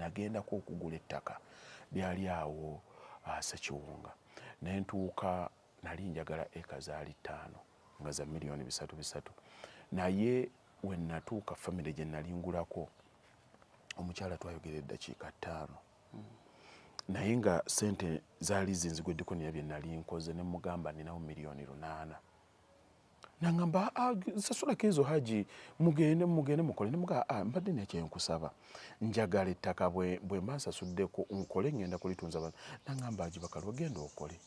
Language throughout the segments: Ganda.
Nagendako okugula ettaka, lyali awo Sekiwunga, nentuuka, nali njagala eka zaali 5 nga za miliyoni 3 3, naye we natuuka, famire gye nali ngulako, omukyala twayogera eddakiika 5, naye nga sente zaali zinzigweddeko. Nina bye nali nkoze, ne mugamba ninawo miliyoni 8. Nangamba, "Ah, sasulako ezo, Haji, mugende mugende mukole." Nemugaa, "Ah, mbadde nekyenkusaba, njagala ettaka, bwe mba nsasuddeko nkole, ngenda kulitunza bana." Nangamba, "Haji Bakaluba, genda okole,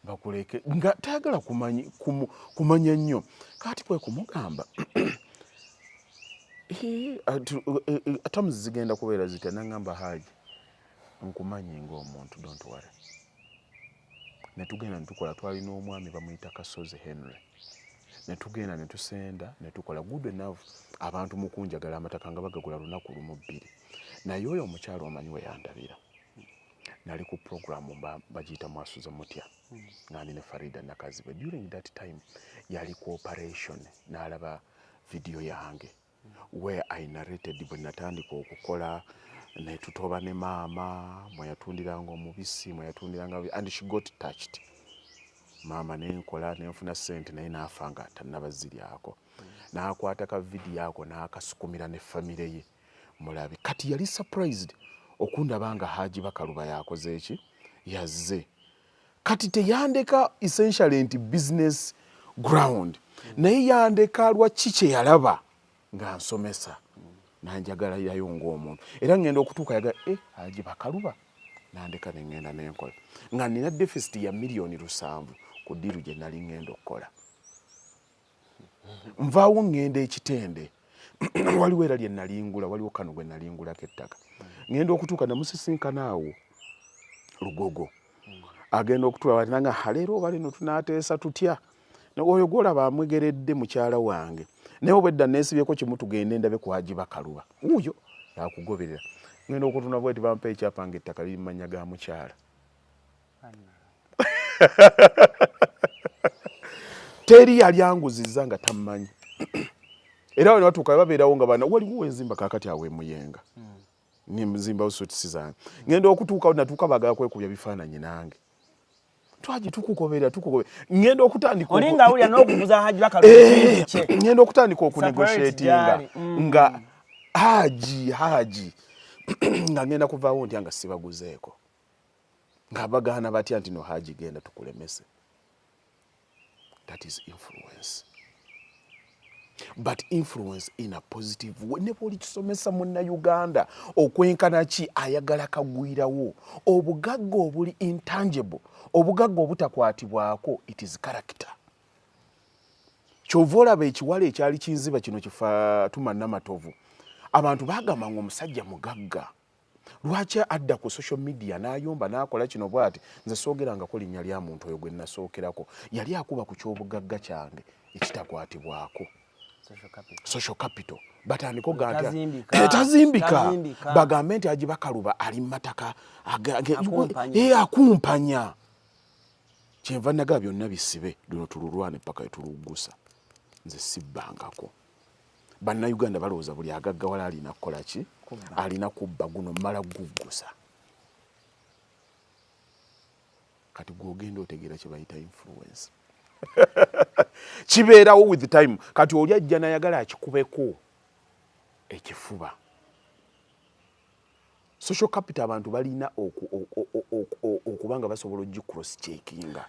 bakuleke," nga tayagala kumanya nnyo. Kati kwe kumugamba, "Terms zigenda kubeera zitya?" Nangamba, "Haji, nkumanyi ng'omuntu, don't worry." Netugenda netukola. Twalina omwami bamuyita Kasozi Henry, netugenda netusenda netukola. Good enough, abantu mukunjagala amataka nga bagagula lunaku lumu bbiri. Naye oyo omukyalo, omanyi we yandabira, nali ku programu bagiyita Mwasuza Mutya, nga ndi ne Farida Nakazibwe. During that time yali ku operation, n'alaba vidiyo yange where I narrated bwe natandika okukola, netutoba ne maama mweyatundiranga omubisi, mweyatundiranga, and she got touched. Maama nenkola nenfuna sente, naye naafa nga tannabaziryako. N'akwata ka vidiyo ako n'akasukumira ne famire ye mulabe. Kati yali surprised okundaba nga Haji Bakaluba yakoze eki, yazze. Kati teyandeka essentially nti business ground, naye yandeka lwaki kye yalaba nga nsomesa, nanjagalirayo ng'omuntu. Era ngenda okutuuka yaga Haji Bakaluba nandeka, neŋŋenda nenkola nga nina deficit ya miliyoni 7 ku deal gye nali ŋŋenda okukola. Nvaawo ŋŋenda ekitende, waliwo era lye nalingula, waliwo kano gwe nalingulako ettaka. Ŋŋenda okutuuka, namusisinkana awo Lugogo, agenda okutuula bati nanga, leero oba lino tunaateesa tutya? Oyo gwolaba amwegeredde mukyala wange, naye obwedda neesibyeko kimu, tugende ndabe ku Haji Bakaluba, wuuyo yakugoberera. Ngenda okutuna bweti, bampa ekyapa nga ettaka liri mu mannya ga mukyala. Teri yali anguzizza nga tammanyi. Era wano watuuka babeerawo nga bana, waliwo wenzimba kakati awo emuyenga, nzimbawo suites zange. Ngenda okutuuka, natuuka bagala kwekubya bifaananyi nange, twagi tukugoberera, tukugoberera. Ngenda okutandika oli ng'awulira n'okuguza Haji Bakaluba. Ngenda okutandika okunegotiatinga nga Haji, Haji, nga ngenda kuvaawo ntya nga sibaguzeeko, nga bagaana batya nti no Haji, genda tukulemese. That is influence, but influence in a positive way. Ne bwoli kisomesa Munnayuganda okwenkana ki, ayagala kagwirawo. Obugagga obuli intangible, obugagga obutakwatibwako, it is character. Kyova olaba ekiwala ekyali kinziba kino kifatuma Namatovu, abantu bagamba nga omusajja mugagga, lwaki adda ku social media n'ayomba n'akola kino bw'ati? Nze soogerangako linnya lya muntu oyo gwe nasookerako. Yali akuba ku kyobugagga kyange ekitakwatibwako, social capital. Batandika oga nti Tazimbika. Tazimbika. Bagambe nti Haji Bakaluba ali mu mataka Akumpanya. Akumpanya. Kyenva naga byonna bisibe, luno tululwane paka wetuluggusa. Nze sibbangako. Bannayuganda balowooza buli agaggawala alina kukola ki? Kubba. Alina kubba. Guno mmala guggusa. Kati gwogenda otegeera kye bayita influence, kibeerawo with time. Kati oli ajja nayagala akikubeko ekifuba. Social capital, abantu balina okuba nga basobola ogi cross checkinga.